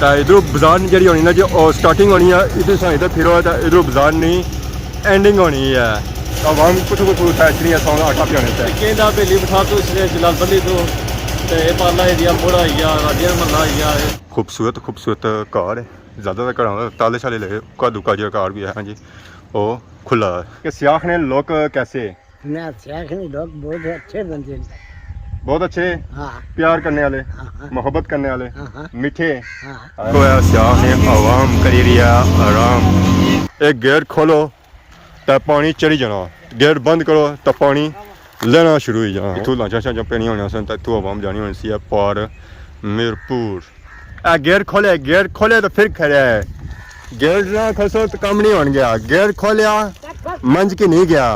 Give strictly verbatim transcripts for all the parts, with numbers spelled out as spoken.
تے ادھروں بازار نی جیڑھی ہونی نا جی، او سٹارٹنگ ہونی ہے، ادھر ساں ادھر پھرو ہے تے ادھروں بازار نی اینڈنگ ہونی ہے۔ عوام کتھوں کتھوں اتھے اچھنی ہے ساں آٹا پیانے تے۔ کیندا بیلی بٹھا تو اس نے جلال بلی تو، تے اے پارلا ایریا موڑا آئی گیا، راجیاں محلہ آئی گیا۔ خوبصورت خوبصورت گھر ہے، زیادہ تر گھراں تالے شالے لگے، اکا دکا جیہا گھر بھی ہے جی، او کھلا ہے۔ کہ سیاہ نے لوک کیسے؟ میں سیاہ نے لوک بہت اچھے بندے نے۔ بہت اچھے؟ ہاں۔ پیار کرنے والے، ہاں، ہاں۔ محبت کرنے والے، ہاں، ہاں۔ میٹھے۔ ہاں۔ کویا سیاہ نے عوام کری رہی ہے آرام۔ ایک گیٹ کھولو تے پانی چڑھی جانا، گیٹ بند کرو تے پانی لینا شروع ہوئی جانا۔ اتھوں لانچاں شانچاں پینیاں ہونیاں سن تے اتھوں عوام جانی ہونی سی ہے پار میرپور۔ اے گیٹ کھولے، گیٹ کھولے تے پھر کھڑے ہے۔ گیٹ نہ کھسو تے کم نہیں ہون گیا۔ گیٹ کھولیا، منج کی نہیں گیا۔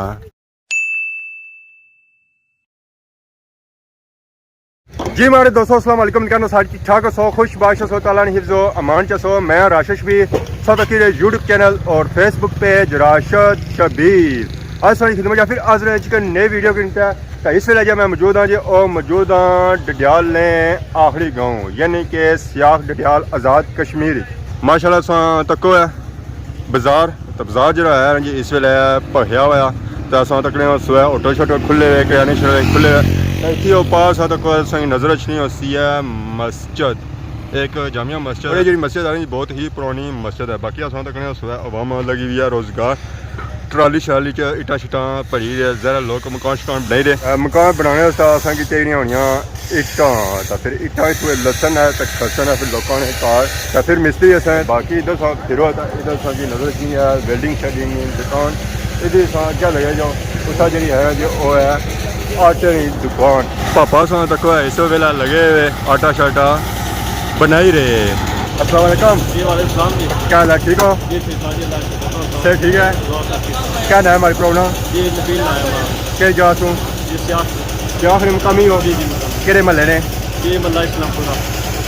جی ماڑے دوستو، السلام علیکم، کیا حال سارے ٹھیک ٹھاک ہو سو، خوش باش ہو سو، تعالیٰ نے حفظ و امان چ سو۔ میں راشد شبیر، سو تکی رہے یوٹیوب چینل اور فیس بک پیج راشد شبیر۔ آج ساری خدمت یا پھر حاضر ہے ایک نئی ویڈیو کے انتہا۔ تو اس ویلے جا میں موجود ہاں جی، او موجود ہاں ڈڈیال نے آخری گاؤں، یعنی کہ سیاخ ڈڈیال آزاد کشمیر۔ ماشاءاللہ ساں تکو ہے بازار، تو بازار جڑا ہے جی اس ویلے بھریا ہوا، تو اساں تکنے سویا ہوٹل شوٹل کھلے ہوئے، کریانے شریانے کھلے ہوئے۔ تو اتھی او پار ساں تکو اساں کی نظر اچھنی ہوسی ہے مسجد، ایک جامع مسجد۔ اور یہ جڑی مسجد ہے نا جی، بہت ہی پرانی مسجد ہے۔ باقی اساں تکنے سویا عوام لگی ہوئی ہے، روزگار ٹرالی شرالی چ اٹاں شٹاں بھری رہے، ذرا لوک مکان شکان بنائی رہے۔ اے، مکان بنانے واسطے اساں کی چاہیے ہونیاں اٹاں، تے پھر اٹاں اتھوں لسن ہے تے کھسن ہے، پھر لوکاں نے کار، تے پھر مستری اساں۔ باقی ادھر سا پھرو تے ادھر سا کی نظر کی ہے ویلڈنگ شیلڈنگ دکان۔ ادھر سا کیا لگے جو اتھا جڑی ہے جو او ہے آٹے نی دکان۔ پاپا ساں تکو ہے اس ویلے لگے ہوئے آٹا شاٹا بنائی رہے۔ السلام علیکم۔ جی وعلیکم السلام جی۔ کیا حال ہے، ٹھیک ہو؟ جی ٹھیک ٹھاک جی، اللہ کا شکر ہے۔ صحت ٹھیک ہے؟ دعا کر کے۔ کیا نام ہے ہماری پروگرام؟ جی نبیل نام ہے ہمارا۔ کیا جا سوں؟ جی سیاہ۔ سیاہ نے مقامی ہو؟ جی جی مقامی۔ کہڑے محلے نے؟ جی محلہ اسلام پورہ۔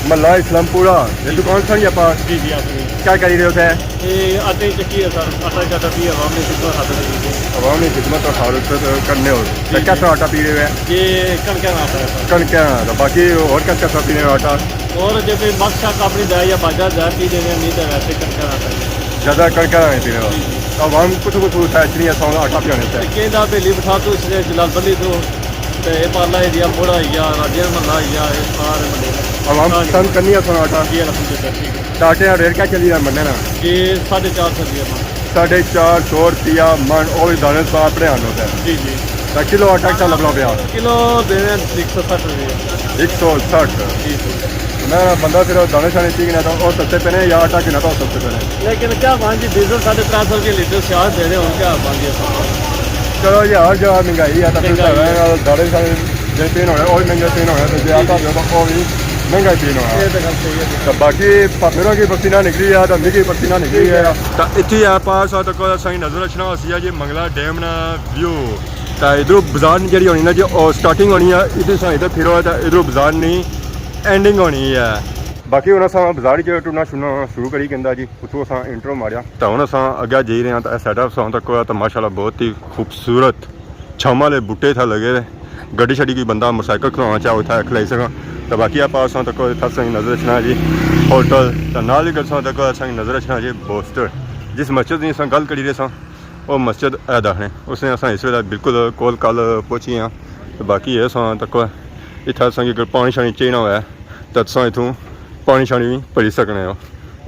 محلہ اسلام پورہ۔ یہ جی۔ دکان ساری آپ؟ جی جی اپنی۔ کیا کری رہے ہو اتھے؟ یہ آٹے کی چکی ہے سر، آٹا شاٹا بھی عوام نے کتنا کھاتا ہے۔ عوام نے خدمت اور خدمت کرنے ہو۔ جی، تے جی۔ کیسا آٹا پی رہے ہو؟ یہ کݨکاں نا آٹا ہے سر۔ کݨکاں نا آٹا، باقی اور کیا کیسا پینے ہو آٹا؟ اور جیسے مک شک اپنی جائے یا باجرہ جائے پی دینے، نہیں تو ویسے کݨکاں نا آٹا ہے۔ زیادہ کݨکاں نا ہی پینے ہو۔ جی، جی۔ عوام کتھوں کتھوں اتھے اچھنی ہے ساں آٹا پیانے تے؟ کیندا بیلی بٹھا تو اس نے جلال بلی تو، تے اے پارلا ایریا موڑا آئی گیا، راجیاں محلہ آئی گیا، اے سارے محلے نے۔ عوام پسند کرنی ہے ساں آٹا؟ جی الحمدللہ ٹھیک ہے۔ تے آٹے نا ریٹ کیا چلی رہا منڈے نا؟ یہ ساڑھے چار سو روپیہ من۔ ساڑھے چار سو روپیہ من، او وی دانے سا اپنے ہاتھوں تے۔ جی جی۔ تے کلو آٹا کتنا لبنا پیا؟ کلو دینے ایک سو سٹھ روپیہ۔ ایک سو سٹھ۔ جی جی۔ میں بندہ پھر دانے شانے چیک نہ تو او سستے پینے یا آٹا کنا تو او سستے پینے؟ لیکن کیا بان جی، ڈیزل ساڑھے ترے سو روپیہ لیٹر سیاہ دینے، ہن کیا بان جی؟ چلو جی، ہر جگہ مہنگائی ہے، تو پھر مہنگائی ہے۔ دانے شانے جے پین ہونا، او وی مہنگا پین ہونا، تے جے آٹا جو تو او وی مہنگا ہی پین ہونا۔ یہ تو گل صحیح ہے جی۔ تے باقی پاپے ہوراں کی پسینہ نکلی ہے، تے میری پسینہ نکلی ہے۔ تے اتھی ہے پاس آ تک اساں کی نظر اچھنا ہوسی ہے جی منگلا ڈیم نا ویو۔ تے ادھروں بازار نی جیڑھی ہونی نا جی، او سٹارٹنگ ہونی ہے، ادھر ساں ادھر پھرو تے ادھروں بازار نی اینڈنگ ہونی ہے۔ باقی ہن اساں بازار چ ٹرنا شرنا شروع کری گندا جی، اتھوں اساں انٹرو ماریا۔ تے ہن اساں اگے جائی رہے ہاں تے اے سیٹ اپ اساں تک تے ماشاءاللہ بہت ہی خوبصورت چھاواں آلے بوٹے اتھا لگے ہوئے۔ گڈی شڈی کوئی بندہ موٹر سائیکل کھلوانا چاہے اتھا کھلائی سکاں۔ تے باقی آپ اساں تک اتھا اساں کی نظر اچھنا جی ہوٹل، تے نال ہی اساں تک اساں کی نظر اچھنا جی بوسٹر۔ جس مسجد نی اساں گل کری رہے ساں، او مسجد اے داخنے۔ اس نے اساں اس ویلے بالکل کول کال پہنچی ہاں۔ تے باقی اے اساں تک اتھا اساں کی اگر پانی شانی چاہینا ہوئے، تے تساں اتھوں پانی شانی وی بھری سکنے ہو۔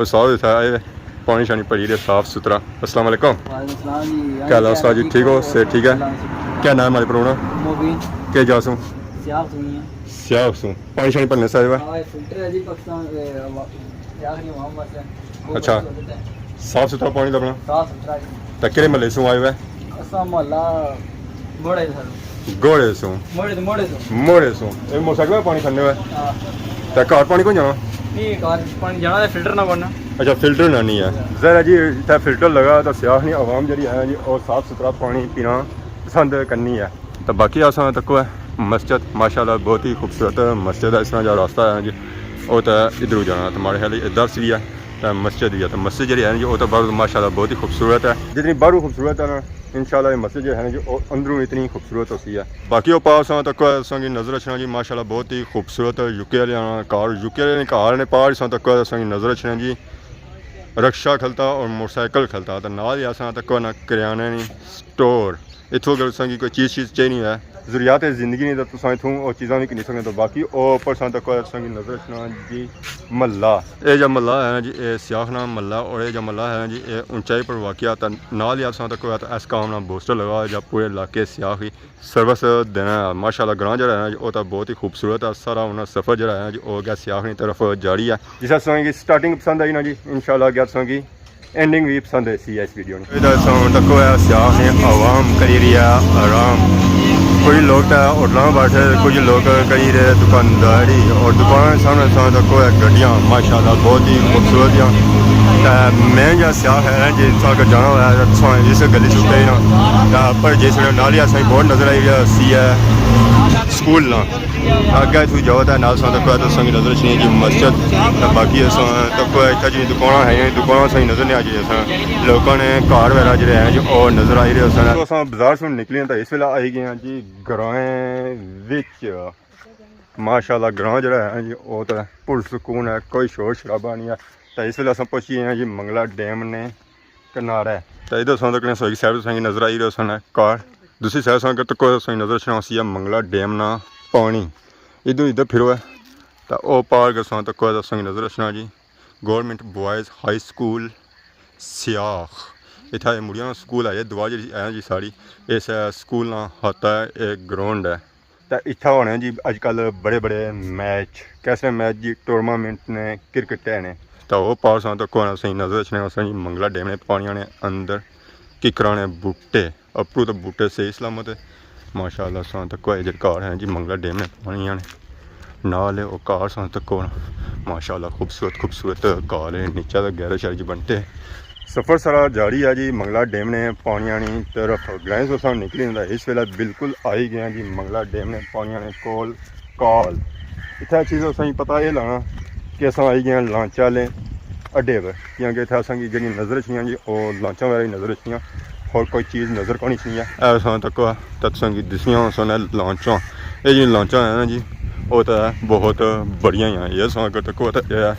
استاد اتھے آئے ہوئے، پانی شانی بھری دے صاف ستھرا۔ السلام علیکم۔ وعلیکم السلام جی۔ کیا حال ہے استاد جی؟ ٹھیک ہو؟ صحت ٹھیک ہے؟ اللہ کا شکر۔ کیا نام ہے ہمارے پروگرام؟ مبین۔ کیا جا سوں؟ سیاہ سوں ہی ہے۔ سیاہ سوں۔ پانی شانی بھرنے سے آئے ہوئے؟ ہاں، یہ فلٹر ہے جی، پاکستان، اے، عوا-، سیاہ نی عوام واسطے۔ اچھا۔ صاف ستھرا پانی لبنا؟ صاف ستھرا جی۔ تے کہڑے محلے سوں آئے ہوئے؟ اساں محلہ گوڑے سر۔ گوڑے سوں؟ موڑے تو، موڑے تو۔ موڑے سوں۔ اے موٹر سائیکل پہ پانی کھڑنے ہوئے؟ ہاں۔ تے گھر پانی کون جانا؟ نہیں، گھر پانی جانا تے فلٹر نہ بننا۔ اچھا، فلٹر نہ نہیں ہے۔ ظاہر ہے جی، اتھے فلٹر لگا تے سیاہ نی عوام جڑی ہے جی، او صاف ستھرا پانی پینا پسند کرنی ہے۔ تے باقی اساں تکو ہے مسجد، ماشاءاللہ بہت ہی خوبصورت مسجد ہے۔ اس طرح جا راستہ ہے جی، او تے ادھروں جانا تے ماڑے خیال اچ درس بھی ہے۔ تے مسجد وی ہے۔ تے مسجد جیڑی ہے نا جی، او تے باہروں ماشاءاللہ بہت ہی خوبصورت ہے۔ جتنی باہروں خوبصورت ہے نا، انشاءاللہ یہ مسجد جیڑی ہے نا جی، او اندروں اتنی خوبصورت ہوسی ہے۔ باقی او پار اساں تکو ہے، تساں کی نظر اچھنا جی، ماشاءاللہ بہت ہی خوبصورت یو کے آلیاں نا گھر، یو کے آلیاں نے گھر نے پار اساں تکو ہے، تساں کی نظر اچھنا جی، رکشہ کھلتا اور موٹر سائیکل کھلتا۔ تے نال ہی اساں تکو ہے نا کریانے نی سٹور۔ اتھوں اگر تساں کی کوئی چیز شیز چاہینی ہے، ضروریات زندگی نی، تے تساں اتھوں او چیزاں وی گھنی سکنے۔ تے باقی او اپر اساں تکو ہے، تساں کی نظر اچھنا جی محلہ۔ اے جا محلہ ہے نا جی، اے سیاخ نا محلہ، اور اے جا محلہ ہے نا جی، اے اونچائی پر واقع۔ تے نال ہی اساں تکو ہے تے ایس کام نا بوسٹر لگا ہویا جا پورے علاقے سیاخ کی سروس دینا ہے۔ ماشاءاللہ گراں جیڑا ہے نا جی، او تے بہت ہی خوبصورت ہے۔ سارا انہاں سفر جیڑا ہے نا جی، او اگے سیاخ نی طرف جاری ہے۔ جس اساں کی سٹارٹنگ پسند آئی نا جی، انشاءاللہ اگے اساں کی اینڈنگ وی پسند آسی ہے اس ویڈیو نی۔ ادھر اساں تکو ہے سیاخ نے عوام کری رہی ہے آرام۔ کچھ لوگ تے ہوٹلاں بیٹھے، کچھ لوگ کری رہے دکانداری، اور دکان سامنے اساں تکو ہے گڈیاں، ماشاءاللہ بہت ہی خوبصورت ہاں۔ تے مین جا سیاخ ہے جی، تساں اگر جانا ہویا تے تساں اس گلی چ اترے نا، تے پر جس ویلے نال ہی اساں بورڈ نظر آئی رہیا سی ہے سکول نا۔ اگے اتھوں جاؤ تے نال اساں تکو ہے تے تساں کی نظر اچھنی ہے جی مسجد۔ تے باقی اساں تکو ہے اتھے جی دکاناں ہیں، دکاناں اساں کی نظر نہیں آ جی، اساں لوکاں نے گھر وغیرہ جیڑے ہیں جی، او نظر آئی رہے اساں۔ تو اساں بازار سوں نکلی ہیں تے اس ویلے آئی گئے ہیں جی گرائیں وچ۔ ماشاءاللہ گراں جیڑا ہے جی، او تے پرسکون ہے، کوئی شور شرابہ نہیں ہے۔ تے اس ویلے اساں پہنچی گئے ہیں جی منگلا ڈیم نے کنارے۔ تے ادھر اساں تکنے سوئی سائیڈ تساں کی نظر آئی رہے سن کار، دوسری سائیڈ اساں تکو تساں کی نظر اچھنا ہوسی ہے منگلا ڈیم نا پانی۔ ادھر ادھر پھرو ہے تے او پار اساں تکو تساں کی نظر اچھنا جی گورنمنٹ بوائز ہائی سکول سیاخ۔ اتھا اے مڑیاں سکول آئے، دعا جیڑی ہے جی ساری اس سکول نا ہاتھا ہے، اے گراؤنڈ ہے۔ تے اتھا ہونے جی اج کل بڑے بڑے میچ، کیسے میچ جی، ٹورنامنٹ نے، کرکٹ نے۔ تے او پار اساں تکو ہے نا، اساں نظر اچھنے اساں جی منگلا ڈیم نے پانیاں نے اندر ککراں نے بوٹے، اپروں تے بوٹے صحیح سلامت ہے۔ ماشاءاللہ اساں تکو ہے جیڑے گھر ہیں جی منگلا ڈیم نے پانیاں نے۔ نال ہے او گھر اساں تکو ہے نا، ماشاءاللہ خوبصورت خوبصورت گھر ہے، نیچے تے گیرے شیرے جی بنتے۔ سفر سارا جاری ہے جی منگلا ڈیم نے پانیاں نی طرف۔ گرائیں سوں اساں نکلی ہوندا، اس ویلے بالکل آئی گئے ہیں جی منگلا ڈیم نے پانیاں نے کول کال۔ اتھے چیز اساں کی پتہ اے لانا کہ اساں آئی گئے ہیں لانچ آلے اڈے پر، کیونکہ اتھے اساں کی جیڑی نظر اچھنیاں جی، او لانچاں وغیرہ ہی نظر اچھنیاں، ہور کوئی چیز نظر کونی اچھنی ہے۔ اے اساں تکو ہے تے تساں کی دسیاں سن لانچاں۔ اے جی لانچاں ہیں نا جی، او تے بہت بڑیاں ہی ہیں۔ اے اساں اگر تکو تے اے ہے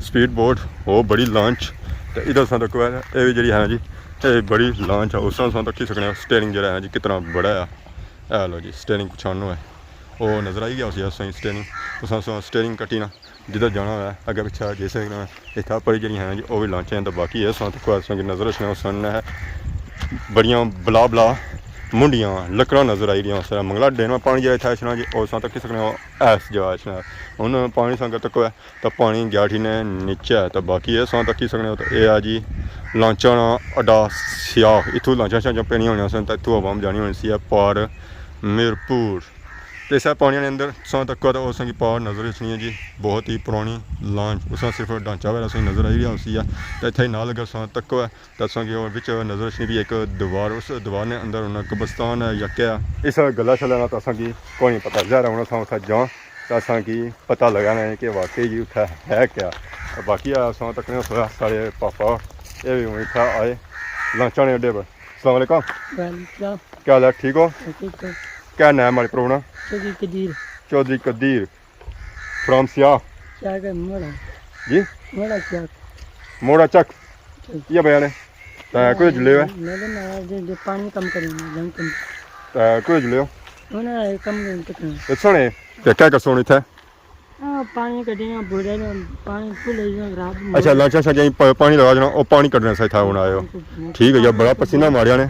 سپیڈ بوٹ، او بڑی لانچ۔ تے ادھر اساں تکو ہے، اے وی جیڑی ہے نا جی، اے بڑی لانچ ہے۔ اس اساں تکی سکنے ہو سٹیئرنگ جیڑا ہے نا جی کتنا بڑا ہے۔ اے لو جی سٹیئرنگ پچھانو ہے، او نظر آئی گیا اسی اساں سٹیئرنگ، اس اساں سٹیئرنگ کٹی نا۔ جدھر جانا ہویا اگے پچھے جیسے اتھا پڑی جیڑی ہیں جی، او وی لانچاں ہیں۔ تے باقی اے اساں تکو اساں کی نظر اچھنا سن ہے بڑیاں بلا بلا منڈیاں لکڑاں نظر آئی رہیاں۔ سارا منگلا ڈیم نا پانی جیڑا اتھا اچھنا جی، او اساں تکی سکنے ہو ایس جگہ اچھنا۔ ہن پانی ساں اگر تکو ہے تے پانی گیا ٹھی نے نیچے ہے۔ تے باقی اے اساں تکی سکنے ہو تے اے آ جی لانچاں نا اڈا سیاخ، اتھوں لانچاں شانچاں پینیاں ہونیاں سن تے اتھوں عوام جانی ہونی سی ہے پار میرپور۔ تے اسے پانیاں نے اندر تساں تکو تے اساں کی پار نظر اچھنی ہے جی، بہت ہی پرانی لانچ۔ اساں صرف ڈھانچہ وغیرہ اساں کی نظر آئی رہیا ہوسی ہے۔ تے اتھے ہی نال اگر تساں تکو ہے تے تساں کی اور وچ نظر اچھنی بھی ایک دیوار، اس دیوار نے اندر انہاں قبرستان ہے یا کیا ہے۔ اس گلا شلا نا تے اساں کی کوئی نہیں پتہ، ظاہر ہے ہن اساں اتھے جاں تے اساں کی پتہ لگانا ہے کہ واقعی جی اتھے ہے کیا۔ تے باقی اساں تکنے سارے پاپا اے وی ہن اتھے آئے لانچاں نے اڈے پر۔ السلام علیکم۔ وعلیکم السلام۔ کیا حال ہے؟ ٹھیک ہو؟ ٹھیک ہے۔ کیا نام ہے ہمارے پروگرام؟ چودھری قدیر۔ چودھری قدیر۔ فرام سیاخ۔ کیا کہ موڑا۔ جی؟ موڑا کیا؟ موڑا چک۔ چک۔ یہ بیان ہے۔ تے کوئی جلے ہوئے؟ میرے نال دے، دے پانی کم کریں، جنگ کم۔ تے کوئی جلے ہو؟ انہاں نے کم نہیں کرنا۔ تے سنے، تے کیا کر سونے تھے؟ ہاں، پانی کڈیاں بوڑے نے، پانی پھولے جاں خراب۔ اچھا، لانچاں شانچاں پ-، پانی لگا دینا، او پانی کڈنا سا تھا ہن آئے ہو۔ ٹھیک ہے یار، بڑا پسینہ ماریا نے۔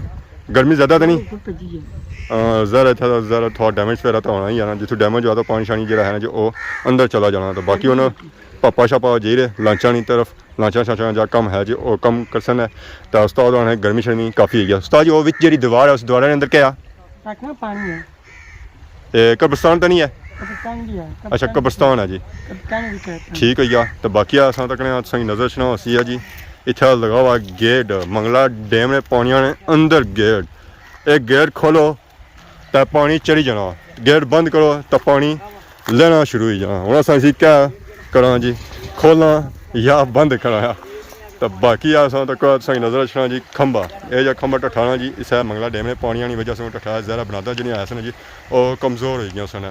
گرمی زیادہ تے نہیں؟ ہاں، ذرا تھا، ذرا تھوڑا ڈیمیج وغیرہ تو ہونا ہی ہے نا، جتھوں ڈیمیج ہوا تو پانی شانی جڑا ہے نا جو او اندر چلا جانا۔ تو باقی ہن پاپا شاپا جی رہے لانچاں نی طرف، لانچاں شانچاں جا کم ہے جی او کم کرسن ہے۔ تو استاد ہونا گرمی شرمی کافی ہوئی ہے۔ استاد جی، او وچ جڑی دیوار ہے، اس دیوار نے اندر کیا ہے؟ رکھنا پانی ہے۔ اے قبرستان تو نہیں ہے؟ قبرستان بھی ہے۔ اچھا، قبرستان ہے جی۔ قبرستان بھی کہتے ہیں۔ ٹھیک ہے یار، تو باقی اساں تکنے تساں کی نظر اچھنا ہوسی ہے جی، اتھا لگا ہوا گیٹ، منگلا ڈیم نے پانیاں نے اندر گیٹ۔ ایک گیٹ کھولو تے پانی چڑھی جانا، گیٹ بند کرو تے پانی لینا شروع ہوئی جانا۔ ہن اساں اسی کیا کراں جی، کھولاں یا بند کراں؟ تے باقی اساں تک تساں کی نظر اچھنا جی کھمبا، اے جا کھمبا ٹٹھانا جی، اسے منگلا ڈیم نے پانی آنی وجہ سے ٹٹھا، زہرا بنادا جنیاں ہے سن جی، او کمزور ہوئی گیاں سن۔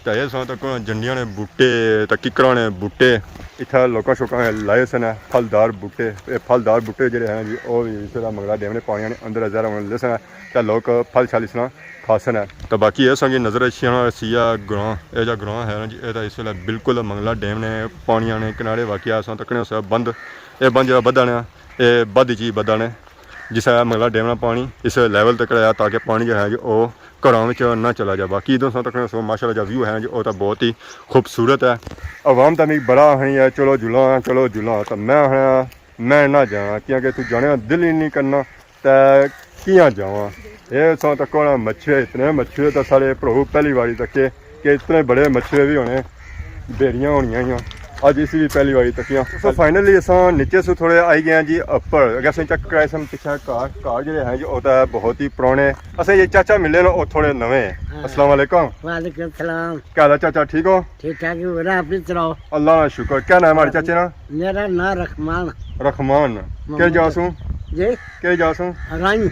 تے اے تساں تک جنڈیاں نے بوٹے تے ککڑاں نے بوٹے، اتھا لوکاں شوکاں نے لائے سن پھلدار بوٹے۔ اے پھلدار بوٹے جڑے ہیں جی، او وی اس ویلے منگلا ڈیم نے پانی آنے اندر زہرا ہونے لے سن، تے لوک پھل شل اس طرح کھاسن ہے۔ تے باقی اے سنگی نظر اچھنا سیا گراں، اے جا گراں ہے نا جی، اے تاں اس ویلے بالکل منگلا ڈیم نے پانیاں نے کنارے واقع اساں تکنے اسے بند، اے بند جڑا بدھا نے، اے بدھ جی بدھا نے، جس ہے منگلا ڈیم نا پانی اس لیول تک رہیا تاکہ پانی جو ہے جی او گھراں وچ نہ چلا جا۔ باقی ادھر اساں تکنے سو ماشاءاللہ جا ویو ہے جی، او تاں بہت ہی خوبصورت ہے۔ عوام تاں میکی بڑا آخنی ہے، "چلو جلاں، چلو جلاں"، تاں میں آخنا، میں نہ جانا، کیونکہ تو جانے نا دل ہی نہیں کرنا، تے کیاں جاواں؟ اے اساں تکو نا مچھے، اتنے مچھے تے ساڑے پرو پہلی واری تکے کہ اتنے بڑے مچھے بھی ہونے، بیڑیاں ہونیاں ہیاں۔ اج اسی بھی پہلی واری تکیاں۔ سو فائنلی اساں نیچے سو تھوڑے آئی گئے ہیں جی اپر۔ اگر اساں چیک کرائے سن پچھے گھر، گھر جڑے ہیں جی او تاں بہت ہی پرانے۔ اساں یہ چاچا ملے نا، او تھوڑے نویں ہیں۔ ہاں۔ السلام علیکم۔ وعلیکم السلام۔ کیا حال ہے چاچا، ٹھیک ہو؟ ٹھیک ٹھاک ہی ہو رہا، اپنی سناؤ؟ اللہ نا شکر۔ کیا نام ہے ہمارے چاچے نا؟ میرا نام رحمان۔ رحمان۔ محمد۔ کہڑی جا سوں؟ جی؟ کہڑی جا سوں؟ رائیں۔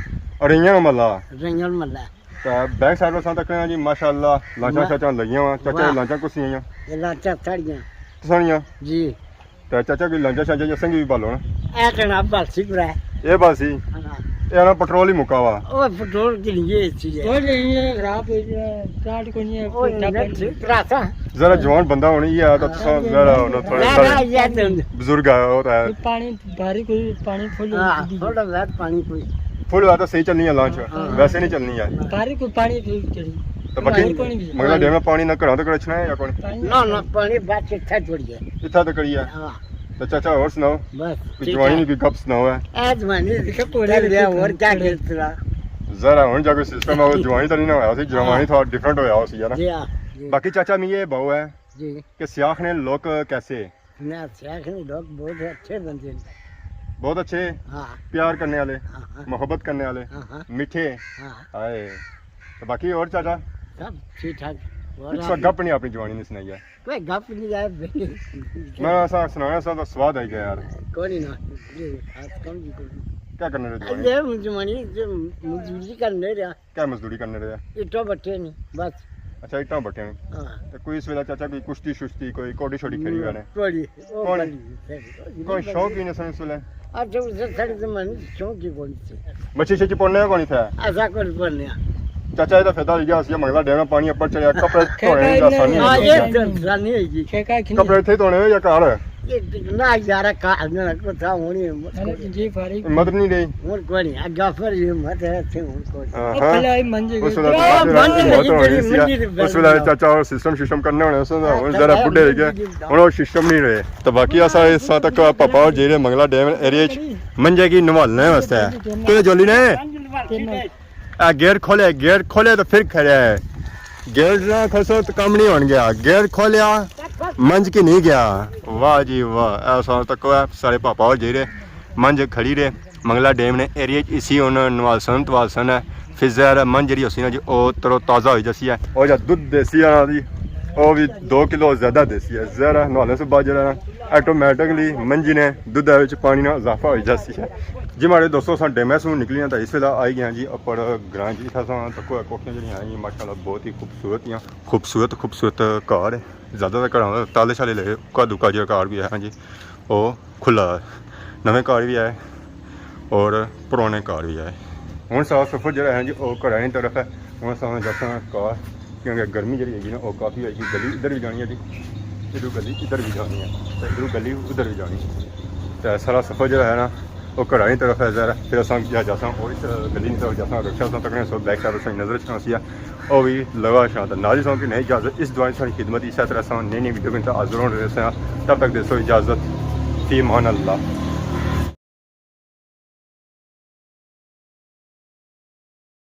رائیاں محلہ۔ رائیاں محلہ۔ تے بیک سائیڈ اساں تکنے جی ماشاءاللہ لانچاں واہ۔ شانچاں لگیاں وا۔ چاچا واہ۔ لانچاں کسی آئیاں؟ یہ لانچاں ساڑیاں۔ تساں نیاں؟ جی۔ تے چاچا کوئی لانچاں شانچاں اساں کی بھی بالو نا۔ اے جناب بالسی پورا ہے۔ اے بالسی؟ ہاں۔ اے نا پٹرول ہی مکا وا۔ او پٹرول کی نہیں ہے چیز ہے۔ وہ نہیں ہے، خراب ہو گیا، چارٹ کو نہیں ہے، او کوئی نہیں، ٹھیک رہتا۔ ذرا جوان بندہ ہونی ہے، تو تساں ذرا ہونا تھوڑا نہ، نہ، یہ تو بزرگ ہے، اور ہے۔ پانی بھاری کوئی پانی فل ہاں، ہوتی ہے۔ تھوڑا بہت پانی کوئی۔ فل ہوا تو صحیح چلنی ہے لانچ، ہاں۔ ویسے نہیں چلنی ہے۔ بھاری کوئی پانی پھر چلی۔ تو باقی پانی کون بھی؟ منگلا ڈیم میں پانی نہ گھراں تک اچھنا ہے یا کون؟ پانی نہ، نہ، پانی بس اتھا تھوڑی ہے۔ اتھا تک ہی ہے۔ ہاں۔ تو چاچا اور سناؤ؟ بس، کوئی ٹھیک جوانی ہے۔ کوئی گپ سناؤ ہے۔ اے جوانی دیکھو، کوڑے چل رہا، رکھے، اور کیا کوڑے۔ کرتا؟ ذرا ہن جا کوئی سسٹم ہے، وہ جوانی تو نہیں نہ ہویا سی، جوانی ہاں۔ تھوڑا ڈفرنٹ ہویا ہو سی، ہے نا؟ جی ہاں، جی۔ باقی چاچا میں یہ بہو ہے جی۔ کہ سیاکھ نے لوگ کیسے؟ نہ، سیاکھ نے لوگ بہت اچھے بندے ہیں۔ بہت اچھے؟ ہاں۔ پیار کرنے والے، ہاں، ہاں۔ محبت کرنے والے، ہاں، ہاں۔ میٹھے۔ ہاں۔ ہائے۔ تو باقی اور چاچا؟ سب ٹھیک ٹھاک۔ اور ایک سو آپ گپ نہیں اپنی جوانی نے سنائی ہے۔ کوئی گپ نہیں یار۔ میں ایسا سنانا سا تو سواد آئی گیا یار۔ کوئی نہ، یہ خاص کم بھی کوئی۔ کیا کرنے رہے جوانی؟ یہ جوانی، جو مزدوری کرنے رہا۔ کیا مزدوری کرنے رہے؟ اٹا بٹے نہیں، بس۔ اچھا، اٹا بٹے نہیں۔ ہاں۔ تو کوئی اس ویلے چاچا کوئی کشتی ششتی، کوئی کوڑی شوڑی کھیلی ہوئے نے؟ کوئی، او کون؟ کوئی، کوئی کوئی شوق ہی نہیں سن اس ویلے۔ اچھا، اس ساڑے زمانے شوق ہی کون سی؟ مچھی شچھی پڑنے کون تھا؟ ایسا کون پڑنے؟ چاچا، یہ تو فائدہ ہو گیا، اسی منگلا ڈیم پانی اوپر چڑھیا، کپڑے دھونے کی آسانی ہاں، ہوئی یہ گئی۔ تو آسانی ہوئی گئی۔ کپڑے اتھے دھونے ہوئے یا گھر؟ یہ نہ یارا، گھر نہ کو تھا ہونی۔ جی فارغ۔ ہمت نہیں رہی۔ ہن کوئی نہیں، جعفر جی ہمت ہے، اتھے ہن کوئی نہیں۔ ہاں، ہاں۔ اس ویلے تو بات بند ہے، بہت ہونی سی۔ اس ویلے چاچا اور سسٹم سسٹم کرنے ہونے، اس ویلے ہن ذرا بڈھے ہو گئے، ہن وہ سسٹم نہیں رہے۔ تو باقی اسا اس ساتھ تک پاپا اور جیرے منگلا ڈیم ایریا چ منجے کی نوالنے واسطے ہے۔ کوئی جولی نے؟ اے گیٹ کھولے، گیٹ کھولے تو پھر کھڑے ہے۔ گیٹ نہ کھسو تو کم نہیں ہون گیا۔ گیٹ کھولیا، منج کی نہیں گیا۔ واہ جی واہ، ایسا تک ہے سارے پاپا ہو جی رہے، منج کھڑی رہے۔ منگلا ڈیم نے ایریا چ اسی ہن نوالسن توالسن ہے۔ پھر زہر ہے، منج جڑی ہوسی نا جی، او ترو تازہ ہوئی جاسی ہے۔ او جا دودھ دیسی ہے نا جی، او بھی دو کلو زیادہ دیسی ہے۔ زہر ہے، نوالنے سے بعد جڑا نا آٹومیٹکلی منجی نے دودھ وچ پانی نا اضافہ ہوئی جاسی ہے۔ جی ماڑے دوستو، اساں ڈیمے سوں نکلی آں تے اس ویلے آئی گئے آں جی اپر گراں جی۔ اتھاں اساں تکو ہے کوٹھیاں جیڑھیاں ہیں جی، ماشاءاللہ بہت ہی خوبصورت ہیاں، خوبصورت خوبصورت گھر ہے۔ زیادہ تر گھراں تالے شالے لگے، اکا دکا جیڑھا گھر بھی ہے جی، او کھلا ہے۔ نویں گھر بھی ہے اور پرانے گھر بھی ہے۔ ہن سارا سفر جیڑھا ہے جی، او گھراں نی طرف ہے۔ ہن اساں جاساں گھر، کیونکہ گرمی جیڑھی ہے جی نا، او کافی ہے جی۔ گلی ادھر بھی جانی ہے جی، ادھروں گلی ادھر بھی جانی ہے، تے ادھروں گلی ادھر بھی جانی ہے۔ تے سارا سفر جیڑھا ہے نا، او گھراں نی طرف ہے ذرا۔ پھر اساں جا جاساں، او اس گلی نی طرف جاساں، رکشا اساں تکنے سو بیک سائیڈ اساں نظر اچھنا سی۔ او بھی لگا شاہ۔ تے نال ہی سو کہ نئی اجازت، اس دعا ساری خدمت، اس طرح سو نئی نئی ویڈیو کے اندر حاضر ہونے رہے ساں۔ تب تک دیسو اجازت، فی امان اللہ۔